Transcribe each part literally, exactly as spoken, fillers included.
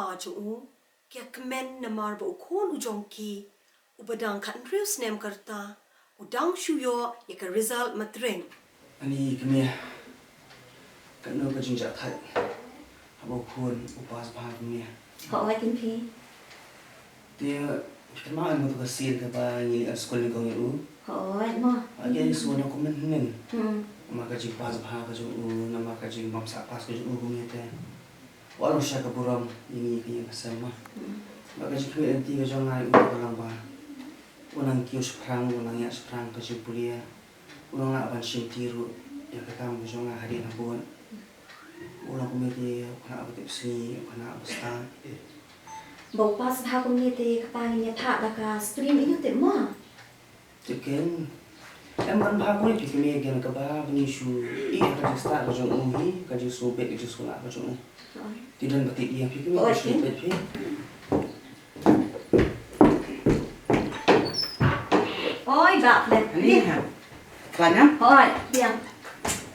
Ïa jong u ki ïa kmen namar ba u khun u jong ki uba dang khathynriew snem ka rta u dang shu ïoh ïa ka result matric. Ani kmie, katno ka jingjahthait haba u khun u pass bha kumne. Hooid kynthei. Te phi kynmaw em to ka sien kaba ngi leit skul nyngkong ïa u? Hooid mo. Ïa ki shu wan ïa u kmen hynnin. Hmm. Namar ka jingpass bha ka jong u, namar ka jingbymsah pass ka jong u kumne te. Wat ong sha ka burom ïa ngi ka ïing ka sem ma. Ba ka jingkhmih lynti ka jong nga ïa u ka long ba u nang kiew shaphrang, u nang ïaid shaphrang ka jingpule. U nang lah ban shimti ruh ïa ka kam ka jong nga hadien habud. U long kumne te u khynnah ba tip sngi, u khynnah ba stad. Ba u pass bha kumne te kata ngin ïa phah da ka stream ïa u tip mo. Te ken em ban bha kumne phi kmie, ken kaba ba ngi shu ïeh ka jingstad ka jong u hi, ka jingsngewbit ka jingsngewlah ka jong u. Te don ba tip ïa phi kmie, ka sngewbit phi. Oi ba klet. Ani ha. Khlaiñ em? Oi, biang.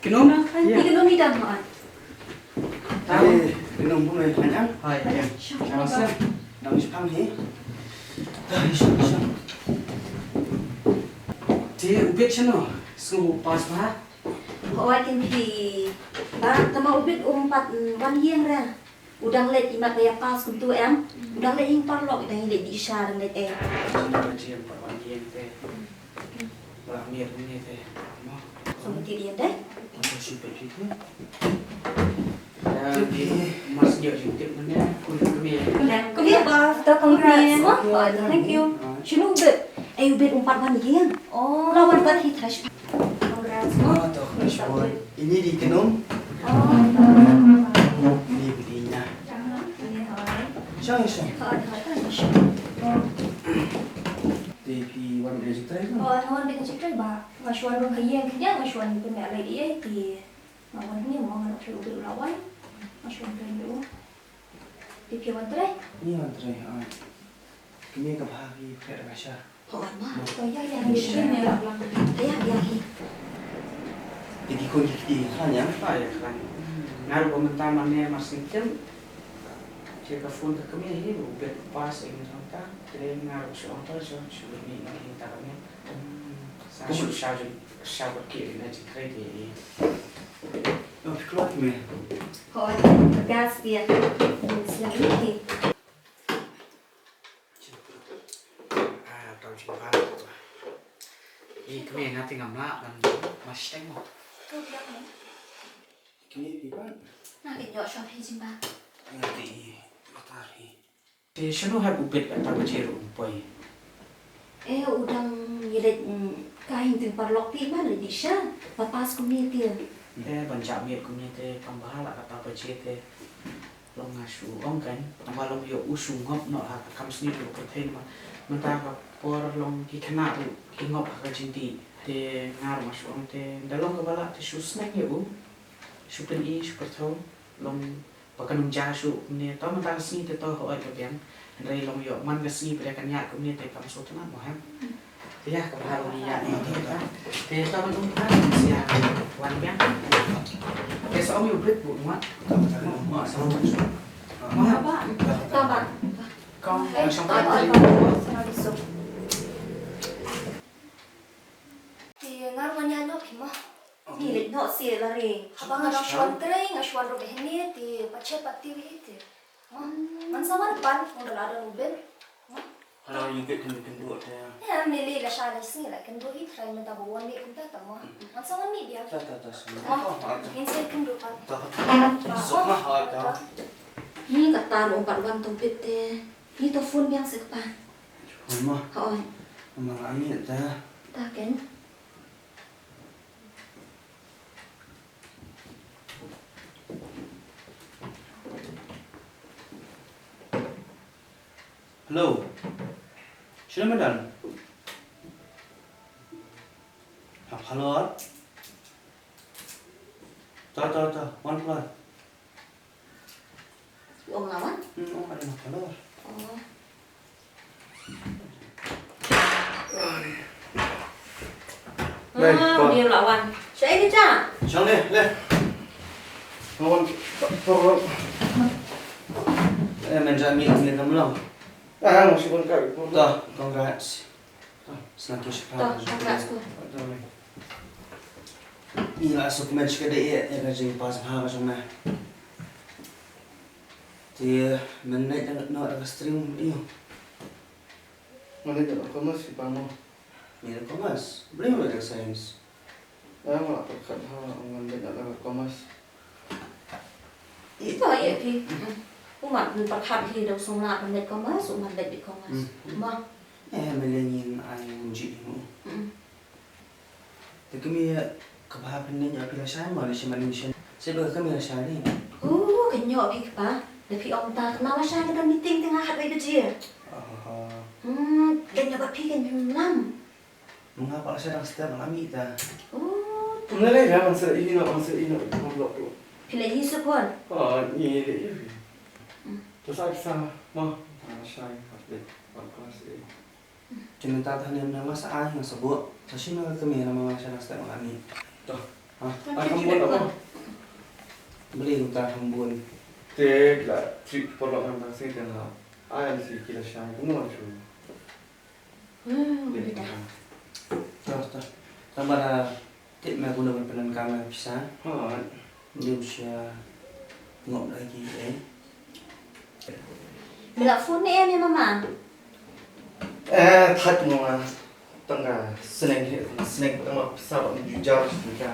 Kynum? Ïa kynum ni dang oi. Eh, kynum bun oi khlaiñ em? Oi, biang. Shang shang. Dang shang hi. Dang shang shang. Te u bit shano? Sngew u pass bha? Hooid kynthei. Ba tama u bit um pat wan ïing re. U dang leit imat ba ïa pass kumtu em. U dang leit ïing paralok, u dang leit dih sha dang leit eh. Jing ba jing pat wan ïing te. Ba mir ni te. Mo. Song ti ïa dei. Mo shu peit peit tu. Mas nyo jing tip mane kun kmie. Kmie ba ta congrats. Thank you. Shinu u bit? Eh u bit um pat wan ïing. Oh. La wan pat hi trash. Congrats mo. Ah, to, congrats mo. Ini di kynum. Oh. Ini beli nya. Shang, shang. Di pi wan beli jitai kan? Oh, wan beli jitai ba. Nga shu wan rung ka ïing khyndiat, nga shu wan pynmih leit ïa ti. Nga wan ni mo, nga wan trei u bit u la wan. Nga shu wan trei u. Pi pi wan trei? Ni wan trei, ah. Kmie ka bha ki phet ka sha. Hooid ma. To ïa ïa hi. Ïa ïa hi. Te ki khun ki kti khlaiñ ïa? Khlaiñ ïa khlaiñ. Nga ruh ba mynta mane mar sngewthuh. Te ka phone ka kmie hi, u bit u pass ïa ngi jong ka. Te nga ruh shu ong to shu shu ni na hi ta ka ne. Sa shu sha jong sha bad ki na jingtrei te hi. Ïa phi kloi kmie. Hooid, ka gas ïa. Sla ni hi. Ah, tang jingpang. Ïa kmie nga te ngam lah ban mas teng mo. Kmie phi ban. Nga te ïoh shwa phi jingpang. Nga te matar hi. Te shano hap u bit kata baje ruh um poi. Eh, u dang ïaleit, mm, ka hynriew paralok te man leit dih sha. Ba pass kumne te. Eh, ban jah miet kumne te kam bha la kata baje te. Long nga shu ong kan, tang ba long ïoh u shu ngop noh ha ka kam sngi ruh pyrthei namar mynta ka por long ki khynnah ruh ki ngop ha ka jingdih. Te nga ruh nga shu ong te da long kaba lah te shu sneng ïa u, shu pyni shu pyrthuh long ba kan ym jia shuh kumne. To mynta ka sngi te to hooid ka biang, hynrei long ïoh man ka sngi ba dei kan ïaid kumne te kam sngewtynnat mo hem. Ïa, ka bha ruh ïa ni. Te to ban um ka sia wan biang. Te sa ong ïa u bit bu ngat. Ka bha ruh ïa ni. Ka bha. Ka bha. Ka bha. Te nga ruh ngan ïa noh phi mo. Ni leit noh sia la ring. Haba nga shu wan trei, nga shu wan ruh behni te pat shet pat ti hi te. Man sa wan pan, ong da la don u bit. Hello, you get kynduh te. Eh, am lili la sha la sngi la kynduh hi trai mynta ba wan ni kumta ta mo. Man sa wan ni biang. Ta ta ta. Ngin sa kynduh pan. Ta ta. Sok ma ha ta. Ni kata ruh ong pat wan tong bit te. Ni to phone biang seh kpa. Phone ma. Hooid. Ma la ni ta. Ta ken. Hello. Shino madan? Ha, hello. Ta ta ta. One plus. Ong lawan? Hmm, ong ada nak keluar. Oh. Baik, ah, dia lawan. Saya ni cak. Jangan deh, deh. Lawan. Tolong. Eh, men ja mi ni kam long. Ah, mo shi kon ka. To, congrats. Sngewthuh shi. To, congrats ko. Ni la suk men shi ka dei ïa ka jingpass bha ba jong me. Te men ne da no da ka stream ïa. Mo ne da commerce ki pa mo. Ni da commerce. Bring me da science. Nga la pyrkhat ha ngan leit na ka commerce. Ito ïa phi. U mat pyrkhat hi da u sngewlah ban leit commerce, u mat leit commerce. Ma. Eh, me leng yin ai un ji mu. Te kami ka ba pynne nya phi la shai ma la shi ma ling shin. Se ba kami la shai ni. Oh, ka nyo phi kpa. Da phi ong ta kna la shai ka meeting tengah khatwei baje. Aha. Hmm, ka nyo ba phi ka nyum lam. Nga pa sa dang step nga mi ta. Oh, ta. Nga le ga man sa ino, man sa ino, man lo tu. Phi le hi sukon. Ah, ni le hi. To sa sa ma, ah, shai, hap de, hap kelas eh. Kini ta ta ne na nga sa ai nga sa buat. Sa shi na ka mi na nga sa dang step nga mi. To. Ha, ai kam buat apa? Beli ta kam buat. Te la trip por lo kan ta si kan ha. Ai am si kila shai, kuno chu. Hmm, udah. Toh, toh. Tang ba da tip me kumno ban pyndonkam ïa pisa. Ha. Ym shym ngop lagi eh. Me la phone ne em ïa mama? Eh, thait mo nga. Tang ka sneng hi, sneng tang ba pisa ba ju jar ju jar.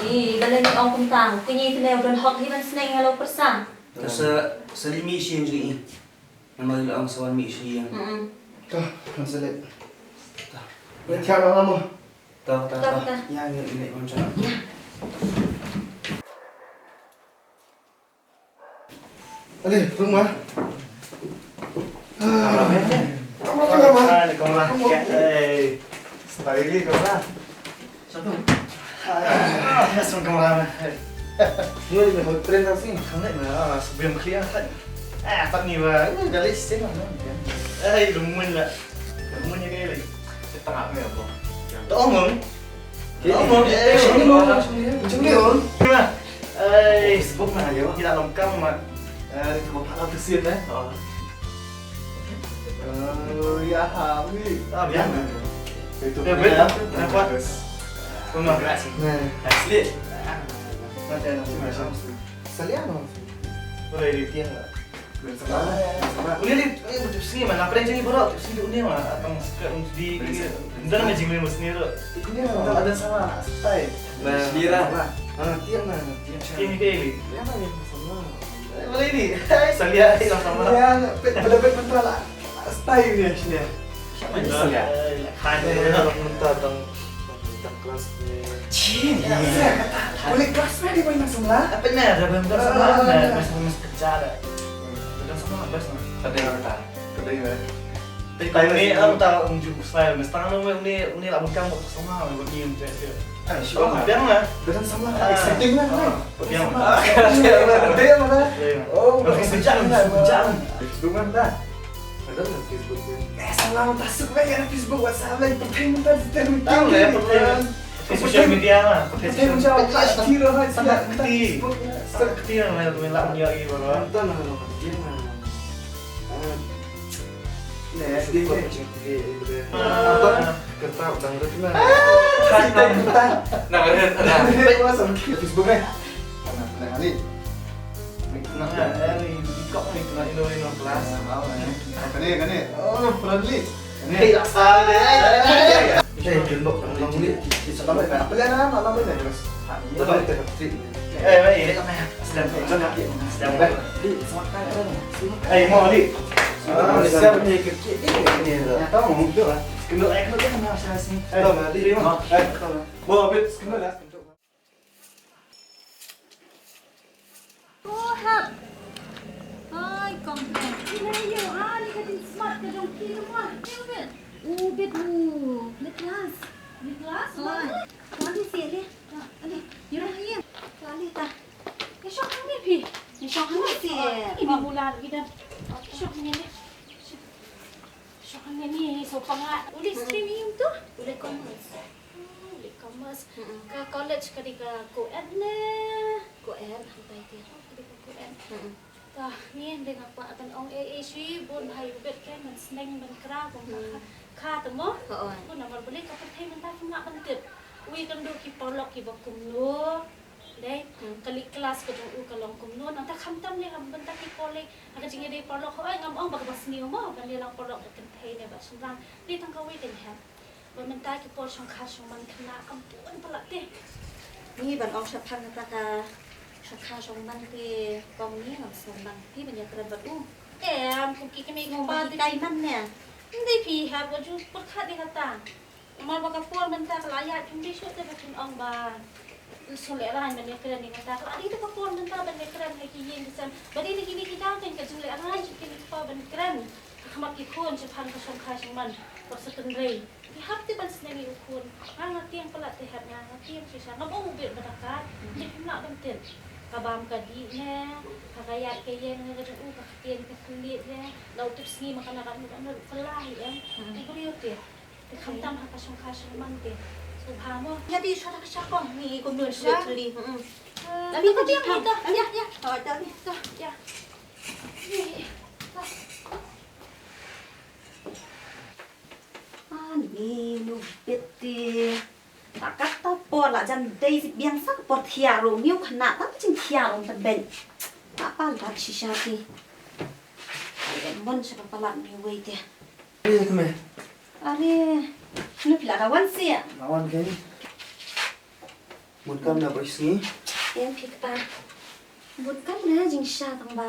Ni, balei ni ong kumta. Kñi te me u don hok hi ban sneng ïa la u pyrsa. Ka sa, sa leit mih shi ïing jong i. Namar la ong sa wan mih shi ïing. Mm-mm. Ka, kan sa leit. Ka. Leit thiah noh mo. Ka, ka, ka. Ka, ka. Ïa, ïa, ïa, ïa, ïa. Ale, rung ma. Kamra, kamra, kamra. Hai, kamra. Eh, style kamra. Satu. Ah, ya, satu kamra. Ni ni hot print sih. Kamra mana? Ah, sebelum clear kan. Ah, tak ni ba. Ini dah list sih mana? Eh, rumun lah. Rumun ni kali. Setengah ni apa? Tak omong. Ai, Facebook na ïoh. Ki la long kam ma. Ai, ki ba pha la pyrshit eh. Oh, ïa ha, wi. Ah, biang. Itu. Ya, betul. Kenapa? Congrats. Nah. Asli. Nanti ada sih macam. Salian. Udah di tiang lah. Uni li, uni li, tip sngi ma, nga pyrshang jingïaroh, tip sngi uni ma, tang secret uni di, uni ma jingmut sngi tu. Uni ma, ada sama, style. Sendiri. Ah, tiang na, tiang. Tiang ke li. Tiang na, sama. Boleh ni. Salia sama. Ya, pada bet mentara lah. Style dia sini. Ai, la khan. Eh, la mynta tang, tang kelas ni. Chin, ya, ya, kata. Boleh kelas ni di mana semula? Apa ni? Ada belum kelas semula? Ada mas mas kerja ada. Belum semula, bas na. Ada kata. Ada ya. Tapi ni am ta unjuk style, mesti tang ni ni ni la bukan buat semula, buat ni macam tu. Ah, sure. Oh, biang lah. Belum semula, exciting lah. Biang. Dia mana? Oh, exciting lah. Belum dah. Ada lah Facebook ni. Eh, salah, mynta suk lagi ada Facebook, WhatsApp lagi, pyrthei mynta digital meeting. Tahu lah, ya, pyrthei. Di social media lah, pyrthei. Pyrthei social media. Pyrthei lah, sangat keti. Facebook lah. Sangat keti lah, main, main lah, punya lagi baru. Nonton lah, nonton. Dia mana? Ah. Ni, S D ni. Apa? Kertas dangdut lah. Ah, si Teng Kertas. Nah, ada, ada. Facebook ni. Nah, nah, ni. Nah, eh, ni, ni kok ni kena Indo, Indo kelas. Nah, mau, eh. Kene, kene. Oh, friendly. Kene. Eh, asal deh. Eh, junduk, junduk ni. Salam, apa dia nama? Apa dia? Salam, eh, baik. Sedang, sedang, sedang. Eh, mau, Dik. Ah, siap ni, kecil ni, ni. Ya, tahu, duduk lah. Kenduk, eh, kenduk, eh, mana saya sini. Eh, tahu, Dik. Terima. Eh, tahu. Mau, Bit, kenduk lah. Oh, help. Ai, kong, kong. Ini, ini, ah, ni ka tin smart ka jong ki tu, ah. Ni, Bit. Oh, Bit, oh. Ni kelas. Ni kelas, ah. Mana? Kelas ni sih, ni. Ah, ni. Ni dah, ya. Kelas ni, ta. Ni shok ni, Bit. Ni shok ni sih. Ini mula lagi dah. Shok ni, ni. Shok ni, ni, so pangat. Uli stream ni tu. Uli commerce. Oh, uli commerce. Mm-mm. Ka college ka di ka co-ed ne? Co-ed, hangtai ti. Ka di ka co-ed. Mm-mm. Ka ngi, ym dei nga kwah ban ong ei ei shuh, bun bha ïa u Bet kren ban sneng ban kra kum ka kha, kha te mo. Bun namar balei ka pyrthei mynta phim lah ban tip. Ui, kan don ki paralok kiba kumno. Dei, ka leit klas ka jong u ka long kumno. Nangta khamtam lei ha bynta ki college, ha ka jingïadei paralok, hooid ngam ong ba kaba sniew mo ban leit lang paralok da kynthei ne ba shynrang. Dei tang kawei te ngi hap. Ba mynta ki por shongkha shongman khynnah kam bun palat te. Ngi ban ong shaphang kata ka shongkha shongman te, kong ngi ngam sngewbang phi ban ïakren bad u. Em, kum ki kmie ki kpa te. Kai man ne. Ym dei phi hap, wat ju pyrkhat ïa kata. Namar ba ka por mynta ka la ïaid, ym dei shuh te ba phin ong ba shu lehraiñ ban ïakren ïa kata. Ka la dei te ka por mynta ban ïakren ha ki ïing ki sem. Ba dei na kine ki daw te ka jinglehraiñ jong kine ki kpa ban kren ha khmat ki khun shaphang ka shongkha shongman. Ba sa tynrei. Ki hap te ban sneng ïa u khun. Nga nga tieng palat te hep nga, nga tieng shisha. Ngam ong u bit ba da kat. Te phim lah ban tip. Ka bam ka dih ne, ha ka ïaid ka ïeng ne ka jong u, ka ktien ka khlieh ne. La u tip sngi ma ka na ka mut amra u kylla hi em. Te briew te. Te khamtam ha ka shongkha shongman te. Sngewbha mo. Ïa dei shuwa da ka shakong ni kumno shuwa thli. La ni ka tieng ni ka. Ïa ïa. Ïa. Ani nu bit te. Ta kata por la jan dei biang sa ka por thiah ruh, ngi u khynnah ta ka jingthiah ruh ta beiñ. Ta pa la shisha te. Ai mon sha ka palat ngi wei te. Are, kme. Are. Nu phi la da wan sia. La wan kane. Mut kam na ba sngi. Em phi kpa. Mut kam na jingshisha tang ba.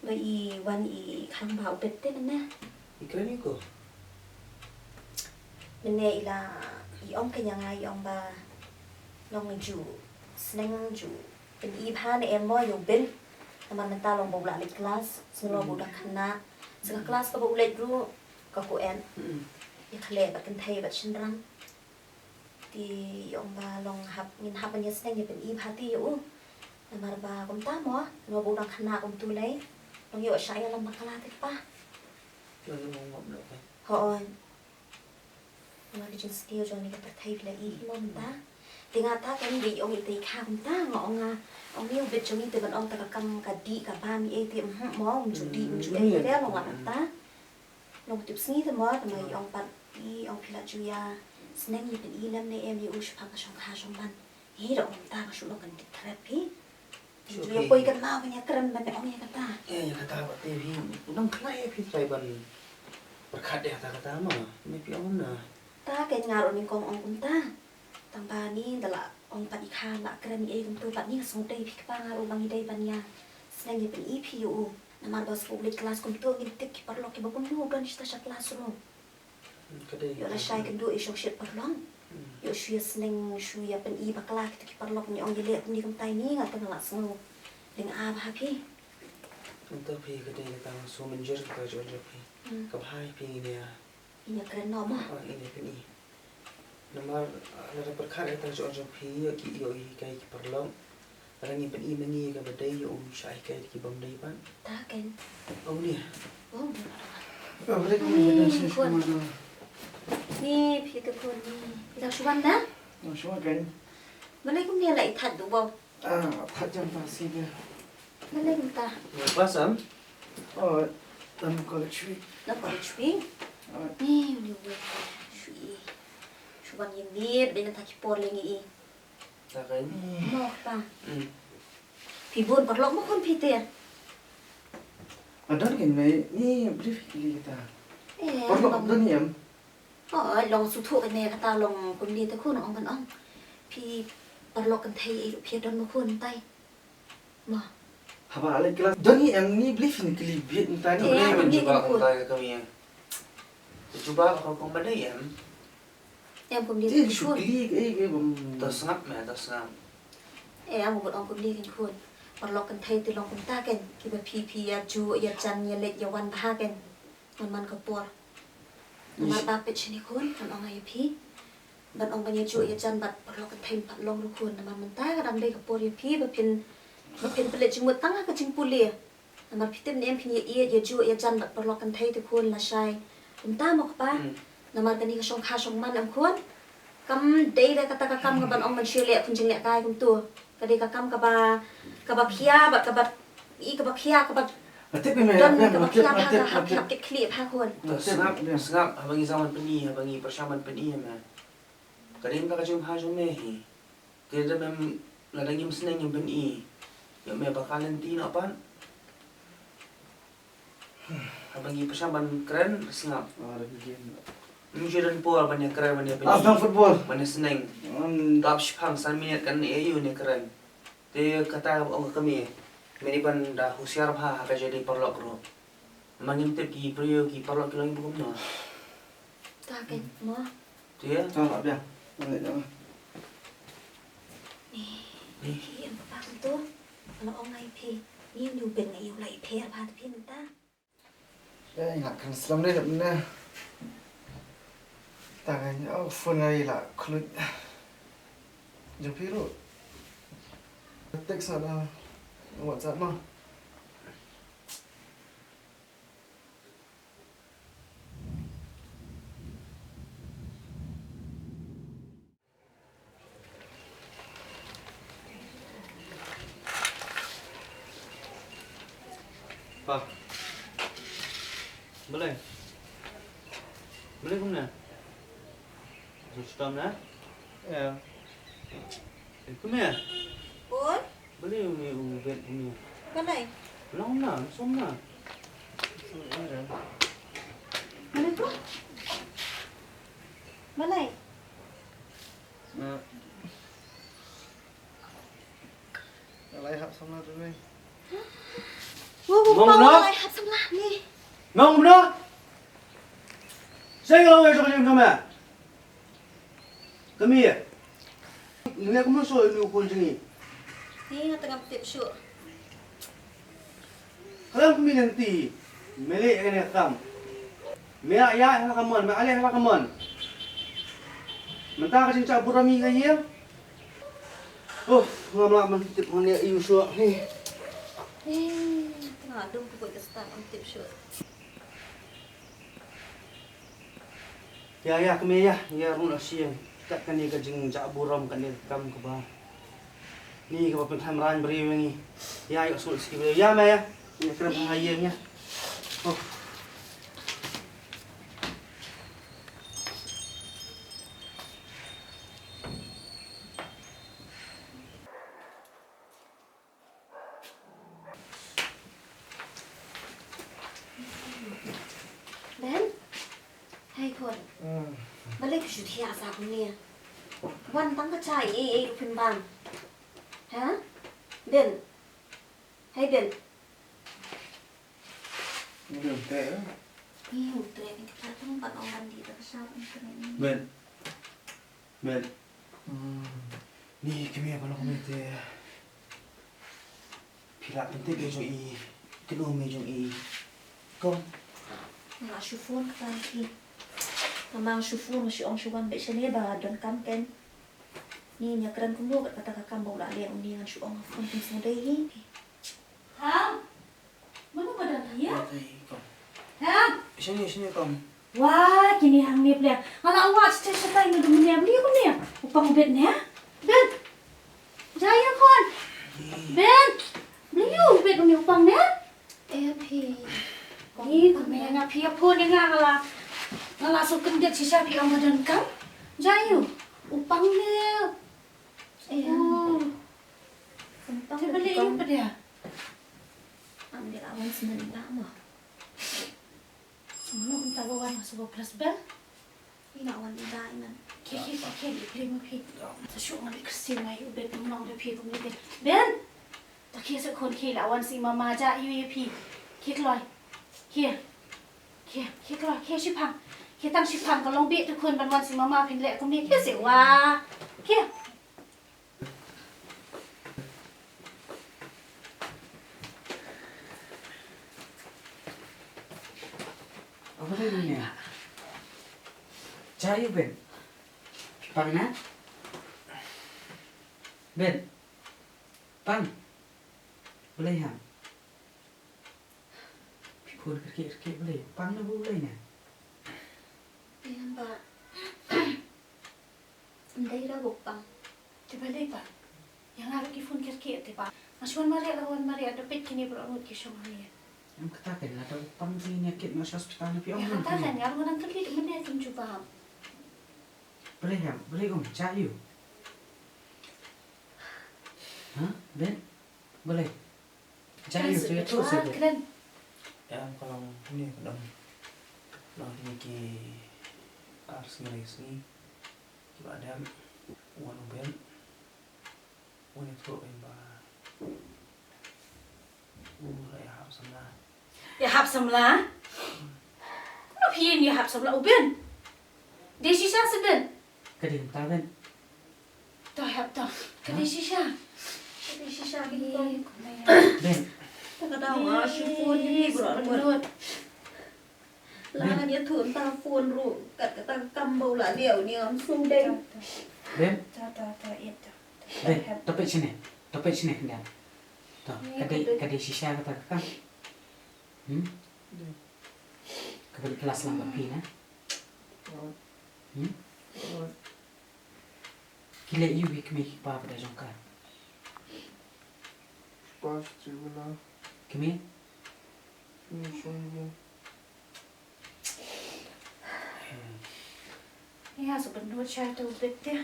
Ba i wan i khang ba u bet te mynne. I kren ïa ko. Mynne i la i ong ka ïa nga i ong ba long ju sneng ju pyni bha ne em mo ïa u Ben. Namar mynta long ba u la leit klas, sngewlong ba u dang khynnah. Sa ka klas kaba u leit ruh ka koen. Ïa khleh bad kynthei bad shynrang. Te i ong ba long hap ngin hap ban ïa sneng ïa pyni bha te ïa u. Namar ba kumta mo, namar ba u dang khynnah kumtu lei. Long ïoh shah ïalam bakla te kpa. Hooid. Namar ka jingsniew jong kane ka pyrthei phi la i hi mo mynta. Te nga ta kan dei ong ita i kha kumta nga ong nga. Ong ïa u bit jong i te ban ong ta ka kam ka dih ka bam i ei te, mhm, mo, um ju dih um ju ei te long la mynta. Long tip sngi te mo, te mo i ong pat i ong phi la ju ïa sneng ïa pyni lem ne em ïa u shaphang ka shongkha shongman. Hi da ong ta ka shu long kan tip threp hi. Ju ïa poi kan mau kan ïa kren ban ong ïa kata. Ïa ïa kata pat te phi nang khlaiñ ïa phi trai ban pyrkhat ïa kata kata ma me phi ong na. Ta ka nga ruh nyngkong ong kumta. Tang ba ni da la ong pat i kha la kren ei kumtu pat ni ka sngewdei phi kpa nga ruh ba ngi dei ban ïa sneng ïa pyni phi ïa u. Namar ba sbu leit klas kumtu ngin tip ki paralok kiba kumno u don shata sha klas ruh. Ïoh lashai kynduh ïa shong shit paralok. Ïoh shu ïa sneng shu ïa pyni bakla kito ki paralok ngi ong ïa leh kumne kumtai ni nga tang la sngew. Ding a bha phi. Nta phi ka dei ka tang shu mynjur ka jong jong phi. Ka bha phi ngin ïa. Ngin ïa kren noh mo. Ngin ïa pyni. Namar lada pyrkhat ïa ka jong jong phi ïa ki ïoh hikai ki paralok. Lada ngin pyni ma ngi kaba dei ïa u shah hikai ki bym dei pat. Ta ken. Ong ni. Ong ni. Ni phi te khun ni. Phi dang shu wan na? Dang shu wan ken. Balei kumne la i that du bok. Ah, that jam ta si de. Balei kumta? Ni pas am? Oh, lam college week. Lam college week. Ni ni wei shu i. Shu wan ïa ni dei na ta ki por leng i. Ta kai ni. Mo ta. Hmm. Phi bun paralok mo khun phi te. Adon kin me ni brief kili kita. Eh, paralok don ni am. Oh, long shu thuh kane kata long kumne te khun ong ban ong. Phi paralok kynthei ei ruh phi don mo khun tai. Mo. Haba ale klas don hi em ni beli phin kli bit nta ni. Eh, bre ban jubab nta ka kami. Jubab ka kong ba dei em. Em kumne te khun. Kli ke ke bam. To sngap me to sngap. Eh, am bot ong kumne ken khun. Paralok kynthei te long kumta ken. Kiba phi phi ïa ju ïa jan ïa leit ïa wan bha ken. Ngan man ka por. Namar ba peit shane khun, ngan ong ïa phi. Ban ong ban ïa ju ïa jan bad paralok kynthei pat long ruh khun. Namar mynta ka dang dei ka por ïa phi ba phin, ba phin pynleit jingmut tang ha ka jingpule. Namar phi tip ne em phin ïa ïa ju ïa jan bad paralok kynthei te khun lashai. Kumta mo kpa. Namar kane ka shongkha shongman em khun. Kam dei da kata ka kam ka ban ong ban shu leh khun jingleh kai kumtu. Ka dei ka kam kaba, kaba khia bad kaba I kaba khia kaba. Nga tip ïa me, don me, kaba khia ha ka hap hap kit khlieh ha khun. To sngap, sngap, haba ngi sdang ban pyni, haba ngi pyrshang ban pyni ïa me. Ka dei mynta ka jingbha jong me hi. Te da mem, lada ngim sneng ngim pyni ïa me ba ka lynti noh pat. Haba ngi pyrshang ban kren, sngap. Ym ju don por ban ïa kren, ban ïa pyni, ban ïa sneng. Dap shipang san minit kan ïa ïoh ne kren. Te kata ong ka kmie, me dei ban da husiar bha ha ka jingdei paralok ruh. Namar ngim tip ki briew ki paralok ki long kiba kumno. Ta keiñ mo. Te ïa. Tang la biang. Ngan leit noh. Ni. Ni. Ki em papa kumto. Nga la ong ïa phi. Ni u Ben nga ïa u la ïapher bha te phi mynta. Eh, nga khan slem dei dep ne. Tang ai, oh, phone ai la khluit. Jong phi ruh. Text na WhatsApp ma. Pa. Balei? Balei kumne? Shu stom ne? Ïa. Eh, kumne? Bun? Balei une u Ben kumne? Balei? Long na, som na. Balei ko? Balei? Nga la ïahap samla te mei. Wow, wow, wow, nga la ïahap samla ne. Mong kumno? Sa ïa ka long ïa ka jingmong me. Kmie. Ngi kumno shuh ïa une u khun jong ngi. Ngi nga tengam tip shuh. Khlem kmie lynti, me leh ïa kane ka kam. Me ïaid ha la ka mon, me ïaleh ha la ka mon. Mynta ka jingjah burom ïa nga ïa. Oh, ngam lah ban tip ngan ïa ïu shuh. Hei. Hei, nga dum ka buit ka stad ngam tip shuh. Ïa, ïa, kmie ïa, ïa, rung la shisha. Kat kane ka jingjah burom kane ka kam kaba. Ni kaba pynkhlaiñ raiñ briew ïa ngi. Ïa, ïa, sngewthuh ski briew. Ïa, me ïa. Ïa, kren ha ïa ngi ïa. Oh. Ben? Hei khun. Hmm. Balei phi shu thiah sa kumne? Wan tang ka cha ei ei ruh phim bam. Ha? Ben. Hei Ben. Ni u treh. Ni u treh ni ka tang ban ong ban dih da ka sha u treh ni. Ben. Met. Hmm. Ni kmie ba long kmie te. Phi lah pyntip ïa jong i. Kynmaw me jong i. Kong. Nga shu phone kata ki. Nga mang shu phone nga shu ong shu wan beit shane ba donkam ken. Ni ïa kren kumno kat kata ka kam ba u la leh uni ngan shu ong phone kin sngewdei hi. Hang. Mano ba dang ïa? Ïa, tai, kong. Hang. Shini, shini, kong. Wah, kine hangne plia. Nga la wad shisha shatai nga dum ne, beli kumne. U pang u Bet ne? Bet. Jai ïa khun. Ih. Bet. Beli u Bet kumne u pang ne? Eh, phi. Ih, kumne nga phi ïa phone nga nga la. Nga la shu kyndit shisha phi ong ba donkam. Jai ïa u pang ne. Eh. Oh. Te beli ïa u pat ïa. Am, dei la wan snem da ma. Mano mynta ba wan, nga shu ba press bell. Ina wan da ina. Khie, khie, khie, khie, dei phi ma phi. Sa shu nga dei kyrsiang ïa u Ben, ym long da phi kumne te. Ben! Ta khie sa khun, khie, la wan sa i mama ja ïa phi. Khie kloi. Khie. Khie, khie kloi, khie shiphang. Khie tang shiphang, ka long bit tu khun ban wan sa i mama phin leh kumne. Khie sa wa. Khie. Apa lagi ni? Cari Ben. Pang na? Ben. Pang. Balei ha? Phi phone kyrkieh kyrkieh balei? Pang na ba balei na? Em ba. Ndei ra ba pang. Te balei pang? Ïa nga ruh ki phone kyrkieh te pang. Shu wan mareh la wan mareh, da peit kine baroh ngut ki shong hangne. Em kata kan, lada u pang jingïakit noh sha hospital ne phi ong. Ïa kata kan, nga ruh nga dang kylli mynne kim jubab. Balei em, balei um jah ïa u? Ha? Ben? Balei? Jah ïa u, to ïathuh seh Ben. Em, ka long kumne, ka long, long kine ki ar sngi lai sngi kiba dep, u wan u Ben. Wan ïathuh ïa u ba u la ïahap samla. Ïahap samla? Kumno phi ïeng ïahap samla, u Ben? Dei shisha se Ben? Ka dei mynta Ben. To hap to. Ka dei shisha. Ka dei shisha ki kong. Ben. Ta ka daw nga shu phone ïa phi bro. La ngan ïathuh mynta phone ruh, kat kata ka kam ba u la leh une ngam sngewdei. Ben. Ta, ta, ta, ïa ta. Ben, to peit shane. To peit shane khyndiat. To, ka dei, ka dei shisha kata ka kam. Hmm? Ka ban klas lang bad phi na. Hmm? Ki leh aïu ki kmie ki kpa ba da jong ka? Kmie? Ïa, sa pynlut shai tu bit dia.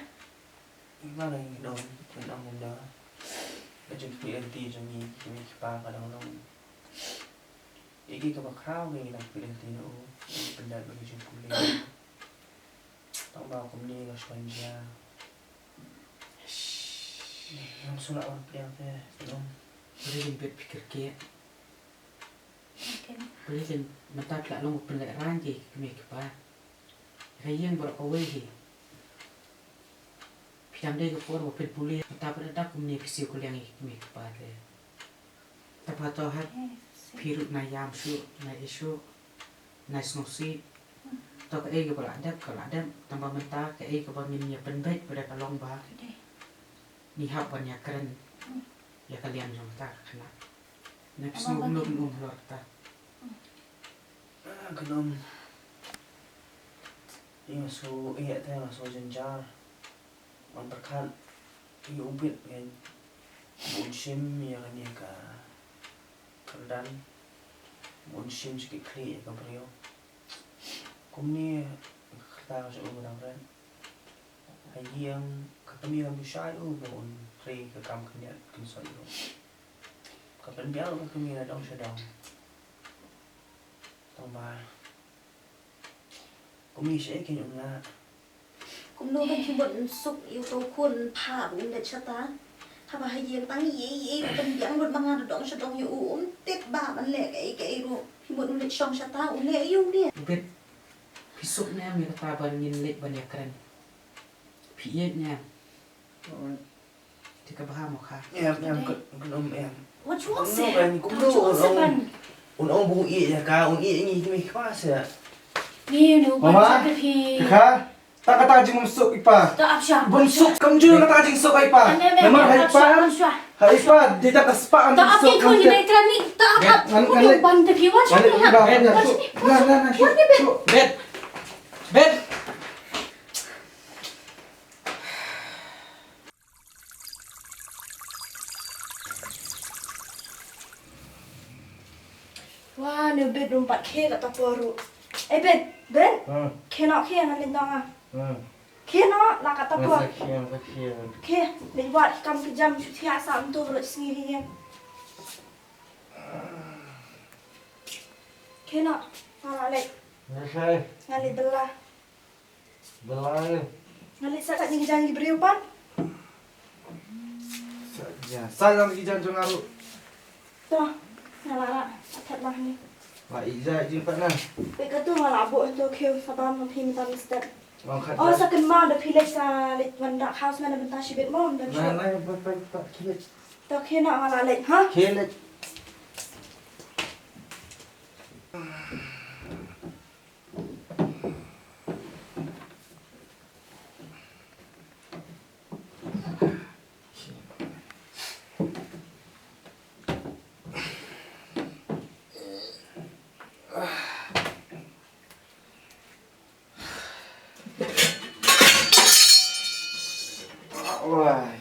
Ïa, ma ngi dong, ngi dong ynda. Ka jingkyrpad lynti jong ngi, ki kmie ki kpa ka dang long. Ïa ki kaba khraw ngi dang kyrpad lynti na u, ngi pyndat ba ngi jingkyrpad. Tang ba kumne ka shu wan jia. Ngam sngewlah ban pdiang te, Nong. Pyrshah bit phi kyrkieh. Pyrshah mynta phi la long u pynlehrain ki kmie ki kpa. Ka ïing baroh kawei hi. Phi dang dei ka por ba phin pule mynta phi la dap kumne phi siew kylliang ïa ki kmie ki kpa te. Te ba to hap phi ruh na ïam shuh, na ïeh shuh, na sngewsih. To kaei kaba la dep ka la dep, tang ba mynta kaei kaba ngin ïa pynbeit pat ka long ba ngi hap ban ïakren ïa ka liang jong kata ka khynnah. Nep sngewbha um halor kata. Ah, ka dom. Ïa nga shu ïa te nga shu jynjar. Ban pyrkhat ïa u bit ngan bun shim ïa kane ka kyrdan, bun shim sha ki khlieh ïa ka briew. Kumne ka kyrta ka shu u dang ren. Ha ïing ka kmie kam ju shai u ba un trei ka kam khyndiat kynsoi ruh. Ka pynbiang ka kmie na dong sha dong. Tang ba kumne sha ïa ki ong nga. Kumno ban ki mut suk ïa u to khun pha un leit shata. Haba ha ïing tang ïa ïa ka pynbiang lut ma nga na dong sha dong ïa u um tip ba ban leh kaei kaei ruh. Ki mut un leit shong shata un leh ïa u ne. Bit. Phi suk ne em ïa kata ba ngin leit ban ïakren? Phi ïeit ne em? Te ka bha mo kha. Em, em, ka, ka, em, em. What you want say? Kumno, kumno, un ong, un ong ba un ïeit ïa ka, un ïeit ïa ngi ki mei ki pa se. Ni, no, Mama, ban chat with him. Kha, ta kata jingsuk i pa. Ta ap sha. Ban suk, kam jur kata jingsuk i pa. Namar ha i pa. Ha i pa, dei ta ka spah. Ta ap ki khun ni nai tran ni. Ta ap. Ngan, ngan, ngan, ban te phi wan sha ni ha. Ngan, ngan, ngan, shu, shu. Bet. Bet. Wa, ne bit um pat khie kata por ruh. Eh, bit, bit. Hmm. Khie noh, khie ngan leit noh nga. Hmm. Khie noh, la kata por. Khie, khie. Khie, leit wad kam ki jam shu thiah sa um tu ruh sngi hi. Khie noh, nga la leit. Nga leit bela. Belai. Nga leit sah kat jingkijang ki briew pat. Sah ïa, sah ïa ki jingkijang jong nga ruh. To, nga la rah, nga thet bha hangne. Nga ïa jingpat na. Peit katu nga la buh hangto khiew sa bam nga phi mynta mynstep. Oh, sa kynmaw da phi leit sa leit wanrah house man na bynta shibit mo, ban shuh. Na, na, ba, ba, ba, khie. To khie noh nga la leit, ha? Khie leit. Wai.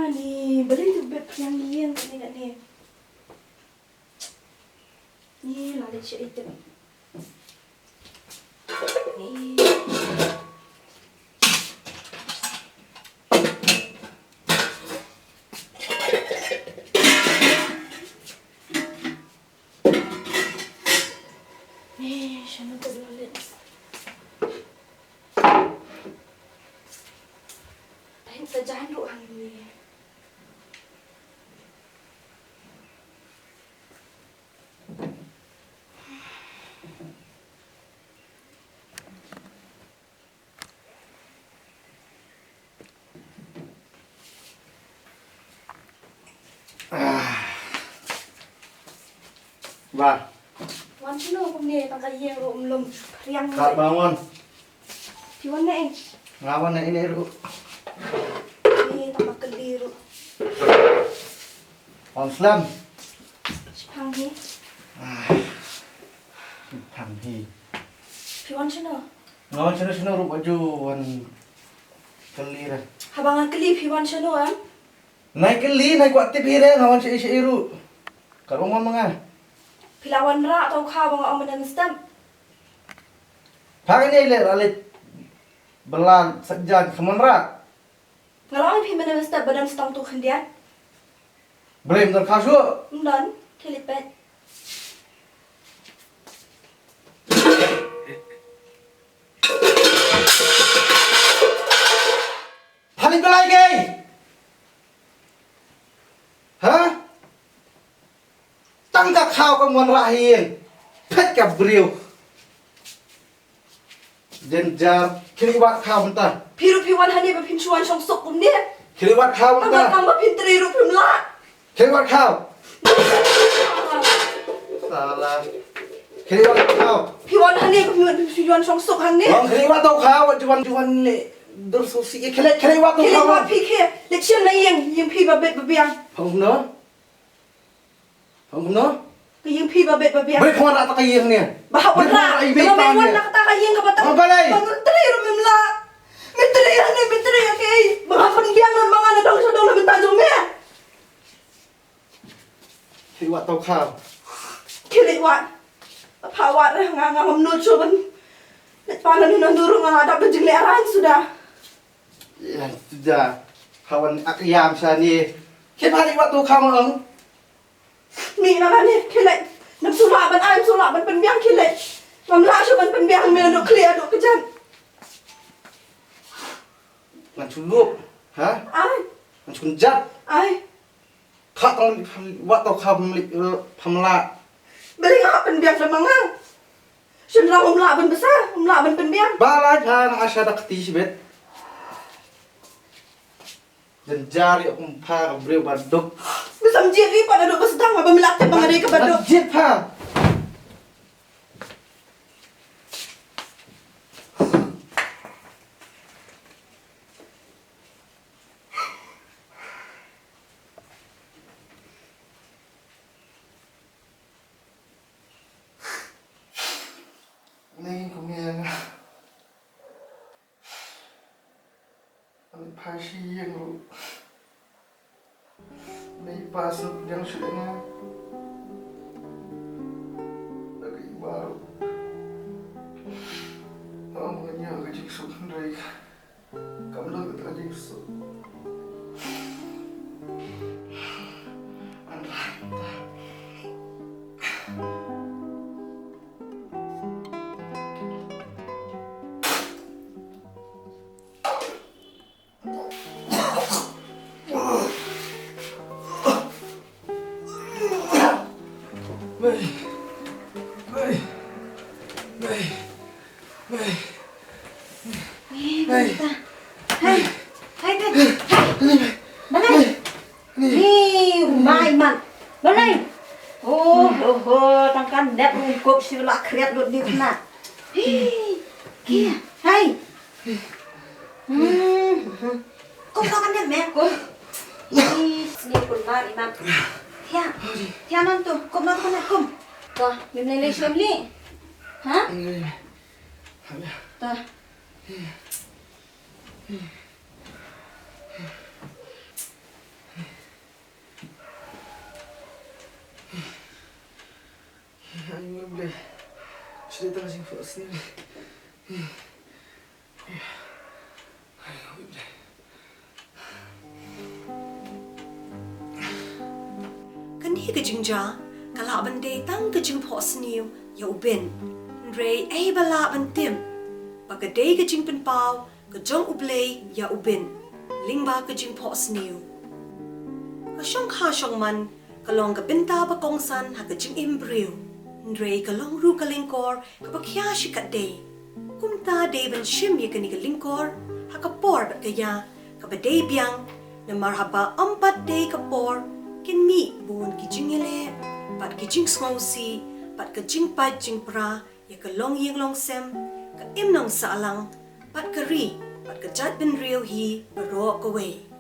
Ni, balei to bep phriang ïing kane kane. Ni, la leit sha ïing. Ni. Ni, shano ka dei leh. Tang sa jan ruh hangne. Ah. Ba. Wan shano kumne, tang ka ïing ruh um lum, phriang. Ka ruh. Ba wan. Phi wan na ei? Nga wan na ei ruh. Ni tang ka kali ruh. Wan slem. Shipang hi. Ah. Shipang hi. Phi wan shano? Nga wan shano shano ruh bad ju wan kylli re. Haba nga kylli phi wan shano em? Nai kylli, nai kwah tip hi re, nga wan shaei shaei ruh. Ka ruh wan ma nga. Phi la wanrah tau kha ba nga ong mynne mynstep. Pha kane le ra le bala sa jan ka wanrah. Nga la ong phi mynne mynstep ba dang stang tu khyndiat. Blame don kha shuh. Don, kylli pet. Pha leit ba lai kei. Ha? Tang ka khaw ka wanrah ha ïing. Phet ka briew. Jynjar. Khie leit wad khaw mynta. Phi ruh phi wan hangne ba phin shu wan shong suk kumne. Khie leit wad khaw mynta. Tang ba phin trei ruh phim lah. Khie leit wad khaw. Sala. Khie leit wad khaw. Phi wan hangne ba phin, phin shu wan shong suk hangne. Ngam khie leit wad tau khaw, wan ju wan ju wan ne. Dur susi. Khie leit, khie leit wad tau khaw. Khie leit wad phi khie. Leit shim na ïing, ïing phi ba bit ba biang. Hong no? Hong kumno? Ka ïing phi ba bit ba biang. Bai khwan rah ta ka ïing ne. Ba hap wan rah. Bai khwan rah i bit. Ba wan na kata ka ïing kaba tam. Wan balei? Ba ngan trei ruh mem lah. Me trei ïa ne, me trei ïa kei. Ba nga pynbiang lut ma nga na dong sha dong na bynta jong me. Khie leit wad tau khaw. Khie leit wad. Ba pha wad re nga, nga ngam nud shuh ban leit pan na ndur nga, nga dap da jingleh rang suda. Ïa suda. Pha wan ak ïam sha ne. Khie pha leit wad tau khaw ma ong. Mih na lane, khie leit. Ngam shu lah ban ai, ngam shu lah ban pynbiang, khie leit. Ngam lah shuh ban pynbiang, me naduh khlieh haduh kjat. Ngan shu lup, ha? Ai. Ngan shu kjat. Ai. Kha tang wad tau kha pha mlih, eh, pha mlah. Balei nga hap pynbiang da ma nga? Shynrang um lah ban bsa, um lah ban pynbiang. Ba lai pha nga sha da kti shibit. Jynjar ïa kum pha ka briew ba duk. Ba sam jied ri pat naduh ba sdang ba me la tip ba nga dei kaba duk. Jied pha. Ni kum ïa nga. Ani pha shi ïing ruh. Ni pa suk jang shu ïa nga. Da ka i ba ruh. Ong ka ïa ka jingsuk hynrei kam don ka jingsuk. An rai ta. Mei. Mei. Mei. Mei. Mei. Mei. Hai. Hai, Dad. Hai. Balei? Ni, mai man. Balei? Oh, oh, oh, tang kan net ngum kup shu la khriat lut ni kena. Hi. Kia. Hai. Hmm. Kum noh kan net me, kum. Ni, ni kun mar iman. Thia. Thia non tu. Kum noh tu kan net, kum. To, mim lei lei shom li. Ha? To. Hi. Hi. Kane ka jingjia ka lah ban dei tang ka jingphohsniew ïa u Bin. Hynrei ei ba lah ban tip ba ka dei ka jingpynpaw ka jong U Blei ïa u Bin lyngba ka jingphohsniew. Ka shongkha shongman ka long ka bynta ba kongsan ha ka jingim briew. Hynrei ka long ruh ka lyngkor kaba khia shikatdei. Kumta dei ban shim ïa kane ka lyngkor ha ka por bad ka ïa kaba dei biang, namar haba ym pat dei ka por kin mih bun ki jingïaleh bad ki jingsngewsih bad ka jingpait jingpra ïa ka longïing longsem, ka imlang sahlang bad ka ri bad ka jaitbynriew hi baroh kawei.